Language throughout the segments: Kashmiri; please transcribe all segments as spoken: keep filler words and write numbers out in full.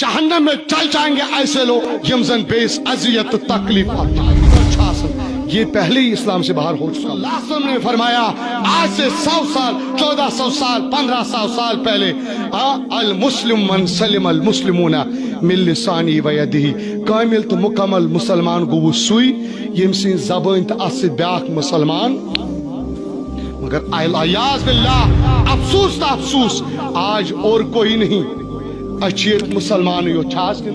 جہنم میں چل جائیں گے ایسے لوگ، یم زن بیس اذیت تکلیف اور جادوگر چھاسن۔ یہ پہلے ہی اسلام سے باہر ہو چکا۔ اللہ صلی اللہ علیہ وسلم نے فرمایا، آج سے سو سال، چودہ سو سال، پندرہ سو سال پہلے، آ، المسلم من سلم المسلمون من لسانی و یدہی۔ کامل تو مکمل مسلمان گو سوئی، یم سین زبان تو اتھ سۭتۍ بیاکھ مسلمان۔ مگر العیاذ باللہ، افسوس تو افسوس، آج اور کوئی نہیں۔ اچھے مسلمان یو چھاس کن،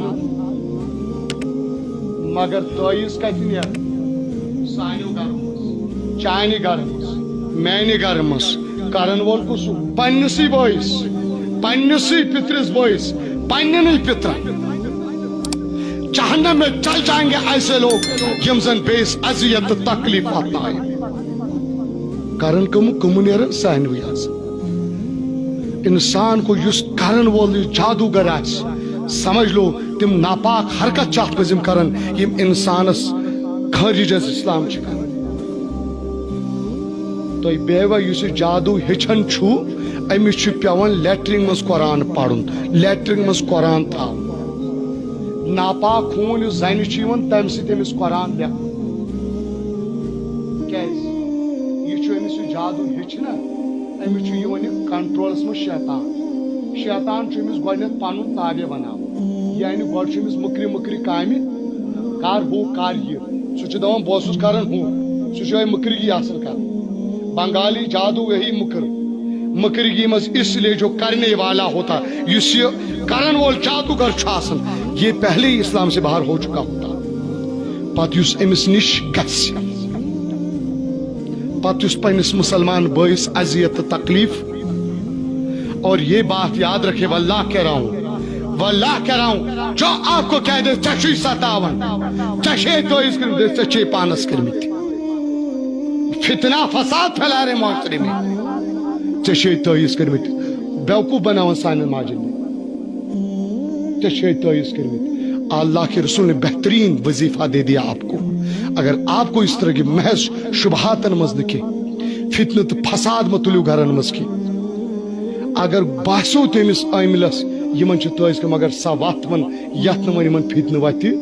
مگر تعویذ کتہِ نیرن؟ سانیو گرو منٛز، چانہِ گرٕ منٛز، میانہِ گرٕ منٛز کرن وول کُس چھُ؟ پننِسٕے بٲیِس، پننِسٕے پِترِس بٲیِس، پننٮ۪نٕے پِترن۔ جہنم میں چل جائیں گے ایسے لوگ، یم زن بیس اذیت تہٕ تکلیف واتناوِ۔ کرن کم، کم نیرن؟ سانوٕے آسن۔ انسان کو یُس کرن وول، یُس جادوگر آسہِ، سمجھ لو، تِم ناپاک حرکت چھِ اتھ منٛز یِم کران، یِم انسانس خارج از اسلام چھِ کران۔ تُہۍ بیوا، یُس یہِ جادو ہیٚچھان چھُ، أمِس چھُ پٮ۪وان لیٹرِن منٛز قرآن پرُن، لیٹرِن منٛز قرآن تھاوُن۔ ناپاک خوٗن یُس زنہِ چھُ یِوان، تَمہِ سۭتۍ أمِس قرآن لیکھُن۔ کیٛازِ؟ یہِ چھُ أمِس یہِ جادو ہیٚچھِ نا، أمِس چھُ یِوان یہِ کنٹرولس منٛز شیطان۔ شیطان چھُ أمِس گۄڈٕنٮ۪تھ پنُن تابع بناوان۔ یعنی گۄڈٕ چھُ أمِس مٕکرِ مٕکرِ کامہِ، کر ہُہ، کر یہِ۔ سُہ چھُ دپان، بہٕ اوسُس کران ہُہ۔ سُہ چھُ یِہوٚے مٕکرِگی آسان کران۔ بنگالی جادو یہی مکر، مکرگی منٛز اس لیے جو کرنے والا ہوتا، یُس یہِ کرن وول جادوگر چھُ آسان، یہ پہلے ہی اسلام سے باہر ہو چکا ہوتا۔ پتہٕ یُس أمِس نِش گژھِ، پتہٕ یُس پننِس مسلمان بٲیِس اذیت تہٕ تکلیف، اور یہ بات یاد رکھے، واللہ کہہ رہا ہوں، واللہ کہہ رہا ہوں، جو آپ کو کہہ دے، ژےٚ چھُے ستاوان، ژےٚ چھے تعویذ کٔرمٕتۍ، ژےٚ چھے پانس کٔرمٕتۍ۔ فتنہ فساد پھیلا رہے معاشرے میں، ژےٚ چھے تعویذ کٔرمٕتۍ، بیوقوف بناوان سانٮ۪ن ماجن۔ ژےٚ چھے تعویذ کٔرمٕتۍ۔ اللہ کے رسول نے بہترین وظیفہ دے دیا آپ کو۔ اگر آپ کو اس طرح کی محض شبہاتن منٛز نہٕ کینٛہہ، فتنہ تہٕ فساد مہ تُلِو گرن منٛز کینٛہہ۔ اگر باسیو تٔمِس عاملس یِمن چھِ تعویذ کٔرمٕتۍ، مگر سۄ وتھ وَن یتھ نہٕ وۄنۍ یِمن فتنہٕ وتھِ،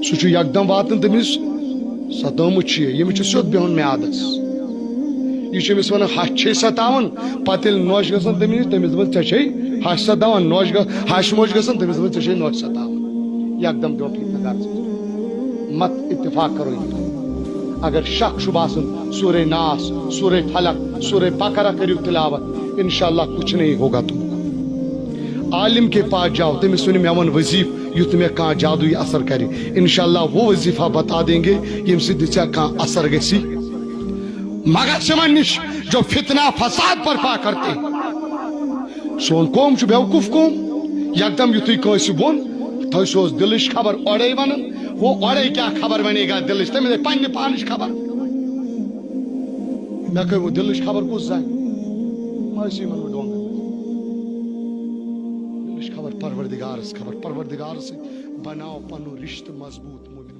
سُہ چھُ یکدم واتان تٔمِس ستٲومٕژ چھِ یہِ، ییٚمِس چھُ سیوٚد بِہُن میادس۔ یہِ چھُ أمِس ونان، ہش چھے ستاوان، پتہٕ ییٚلہِ نۄش گژھان تٔمِس نِش، تٔمِس دپان، ژےٚ چھے ہش ستاوان، نۄش گژھ-، ہش موش گژھان، تٔمِس دپان، ژےٚ چھے نۄش ستاوان۔ یکدم دیو فتنہٕ گرس منٛز۔ مت اتفاق کرو یہِ۔ اگر شک چھُ باسان، سورہ ناس، سورہ فلق، سورہ بقرہ کٔرِو تلاوت، انشاءاللہ کچھ نہیں ہوگا تم کو۔ عالم کے پاس جاؤ، تٔمِس ؤنِو، مےٚ وَن وظیفہٕ یُتھ نہٕ مےٚ کانٛہہ جادویی اثر کرِ۔ انشاءاللہ وہ وظیفہ بتا دیں گے، ییٚمہِ سۭتۍ نہٕ ژےٚ کانٛہہ اثر گژھی۔ مگر تِمن نِش جو فتنہ فساد برپا کرتے۔ سون قوم چھُ بیوقوف قوم۔ یکدم یُتھُے کٲنٛسہِ ووٚن، تۄہہِ سوز دِلٕچ خبر اورے ونان، وہ اورے کیٛاہ خبر ونے گا دِلٕچ، تٔمِس ہے پننہِ پانٕچ خبر۔ مےٚ کٔر وۄنۍ دِلٕچ خبر کُس زانہِ؟ ما ٲسۍ یِمن وۄنۍ ڈونٛگن منٛز۔ دِلٕچ خبر پروردگارس خبر، پروردگارس سۭتۍ بناو پنُن رشتہٕ مضبوٗط، مُبیٖن۔